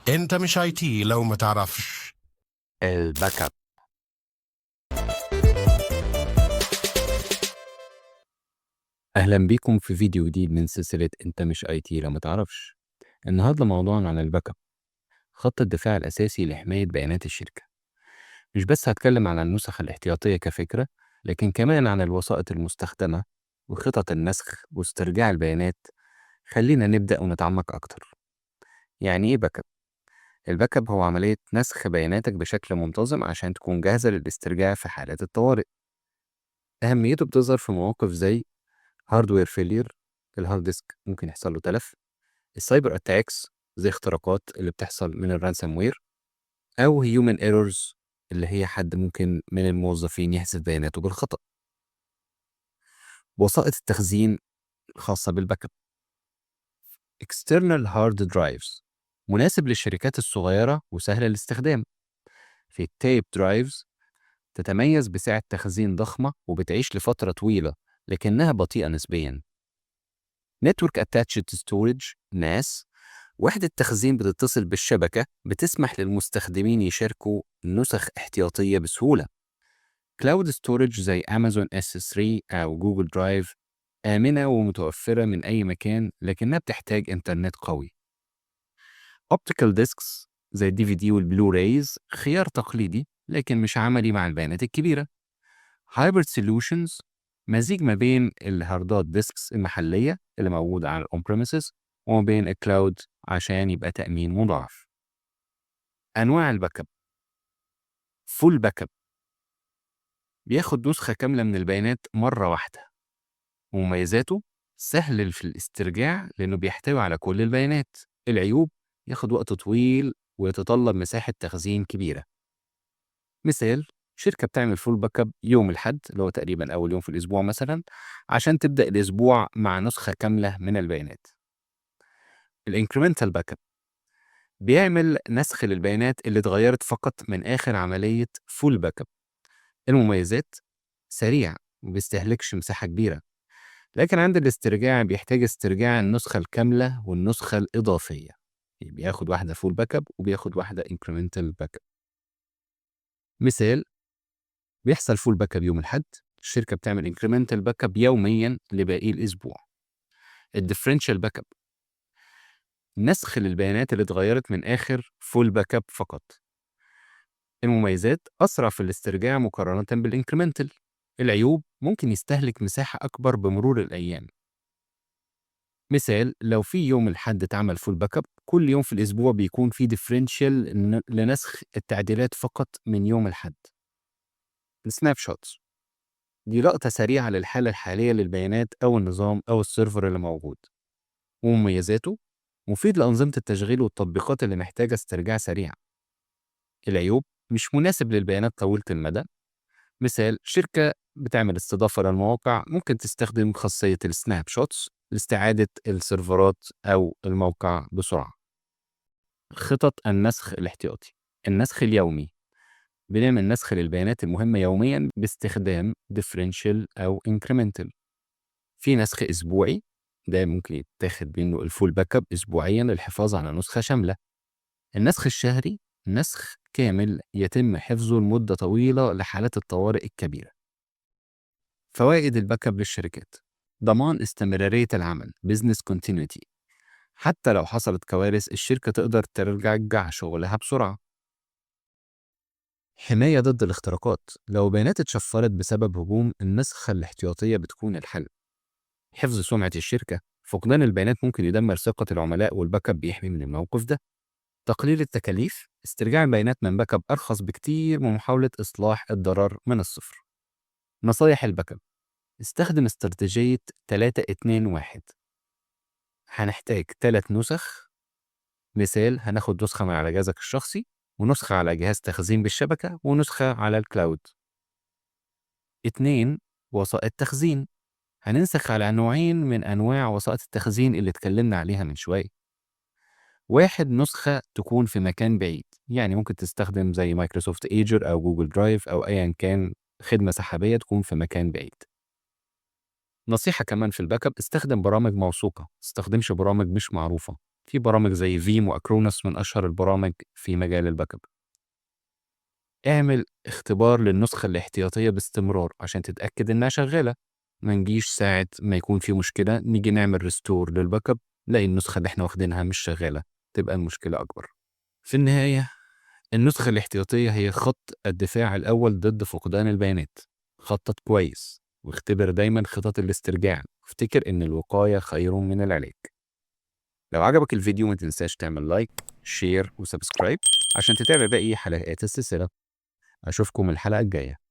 انت مش IT لو ما تعرفش ال backup. أهلا بيكم في فيديو جديد من سلسلة أنت مش IT لو ما تعرفش. النهاردة موضوعنا عن ال backup، خط الدفاع الأساسي لحماية بيانات الشركة. مش بس هتكلم عن النسخ الاحتياطية كفكرة، لكن كمان عن الوسائط المستخدمة وخطط النسخ واسترجاع البيانات. خلينا نبدأ ونتعمق أكتر. يعني إيه backup؟ ال backup هو عملية نسخ بياناتك بشكل منتظم عشان تكون جاهزة للاسترجاع في حالات الطوارئ. أهميته بتظهر في مواقف زي hardware failure، ال hard disk ممكن يحصل له تلف، ال cyber attacks زي اختراقات اللي بتحصل من ال ransomware، او human errors اللي هي حد ممكن من الموظفين يحذف بياناته بالخطأ. وسائط التخزين الخاصة بال backup: external hard drives مناسب للشركات الصغيرة وسهل الاستخدام. في tape drives تتميز بسعة تخزين ضخمة وبتعيش لفترة طويلة، لكنها بطيئة نسبيا. Network Attached Storage NAS، وحدة تخزين بتتصل بالشبكة، بتسمح للمستخدمين يشاركوا نسخ احتياطية بسهولة. Cloud Storage زي Amazon S3 أو Google Drive آمنة ومتوفرة من أي مكان، لكنها بتحتاج إنترنت قوي. Optical Discs زي ال DVD وال Blu-rays خيار تقليدي، لكن مش عملي مع البيانات الكبيرة. Hybrid Solutions مزيج ما بين الهاردات disks المحلية اللي موجودة على ال on premises وما بين ال cloud عشان يبقى تأمين مضاعف. أنواع ال backup: full backup بياخد نسخة كاملة من البيانات مرة واحدة، ومميزاته سهل في الاسترجاع لأنه بيحتوي على كل البيانات. العيوب: ياخد وقت طويل ويتطلب مساحة تخزين كبيرة. مثال: شركة بتعمل full backup يوم الحد، اللي هو تقريبا أول يوم في الأسبوع مثلا، عشان تبدأ الأسبوع مع نسخة كاملة من البيانات. ال incremental backup بيعمل نسخ للبيانات اللي اتغيرت فقط من آخر عملية full backup. المميزات: سريع ومبيستهلكش مساحة كبيرة، لكن عند الاسترجاع بيحتاج استرجاع النسخة الكاملة والنسخة الإضافية، يعني بياخد واحدة full backup وبياخد واحدة incremental backup. مثال: بيحصل full backup يوم الحد، الشركة بتعمل incremental backup يوميا لباقي الأسبوع. ال differential backup نسخ للبيانات اللي اتغيرت من آخر full backup فقط. المميزات: أسرع في الاسترجاع مقارنة بال incremental. العيوب: ممكن يستهلك مساحة أكبر بمرور الأيام. مثال: لو في يوم الحد اتعمل full backup، كل يوم في الأسبوع بيكون في differential لنسخ التعديلات فقط من يوم الحد. ال snapshots دي لقطة سريعة للحالة الحالية للبيانات أو النظام أو ال server اللي موجود، ومميزاته: مفيد لأنظمة التشغيل والتطبيقات اللي محتاجة استرجاع سريع. العيوب: مش مناسب للبيانات طويلة المدى. مثال: شركة بتعمل استضافة للمواقع ممكن تستخدم خاصية ال snapshots لاستعادة السيرفرات أو الموقع بسرعة. خطط النسخ الاحتياطي: النسخ اليومي، بنعمل نسخ للبيانات المهمة يوميا باستخدام differential أو incremental. في نسخ أسبوعي، ده ممكن يتاخد منه ال full backup أسبوعيا للحفاظ على نسخة شاملة. النسخ الشهري، نسخ كامل يتم حفظه لمدة طويلة لحالات الطوارئ الكبيرة. فوائد ال backup للشركات: ضمان استمرارية العمل business continuity، حتى لو حصلت كوارث الشركة تقدر ترجع شغلها بسرعة. حماية ضد الاختراقات، لو بيانات اتشفرت بسبب هجوم، النسخة الاحتياطية بتكون الحل. حفظ سمعة الشركة، فقدان البيانات ممكن يدمر ثقة العملاء، وال backup بيحمي من الموقف ده. تقليل التكاليف، استرجاع البيانات من backup أرخص بكتير من محاولة إصلاح الضرر من الصفر. نصايح ال backup: استخدم استراتيجية 3 2 1. هنحتاج 3 نسخ. مثال: هناخد نسخة من على جهازك الشخصي، ونسخة على جهاز تخزين بالشبكة، ونسخة على ال cloud. 2 وسائط تخزين، هننسخ على نوعين من أنواع وسائط التخزين اللي اتكلمنا عليها من شوية. واحد، نسخة تكون في مكان بعيد، يعني ممكن تستخدم زي Microsoft Azure أو Google Drive أو أيا كان خدمة سحابية تكون في مكان بعيد. نصيحة كمان في ال backup: استخدم برامج موثوقة، تستخدمش برامج مش معروفة. في برامج زي Veeam و Acronis من أشهر البرامج في مجال ال backup. اعمل اختبار للنسخة الاحتياطية باستمرار عشان تتأكد إنها شغالة. ما نجيش ساعة ما يكون في مشكلة نيجي نعمل restore لل backup، نلاقي النسخة اللي احنا واخدينها مش شغالة، تبقى المشكلة أكبر. في النهاية، النسخة الاحتياطية هي خط الدفاع الأول ضد فقدان البيانات. خطط كويس واختبر دايما خطط الاسترجاع، وافتكر إن الوقاية خير من العلاج. لو عجبك الفيديو ما تنساش تعمل like، share و subscribe عشان تتابع باقي حلقات السلسلة. أشوفكم الحلقة الجاية.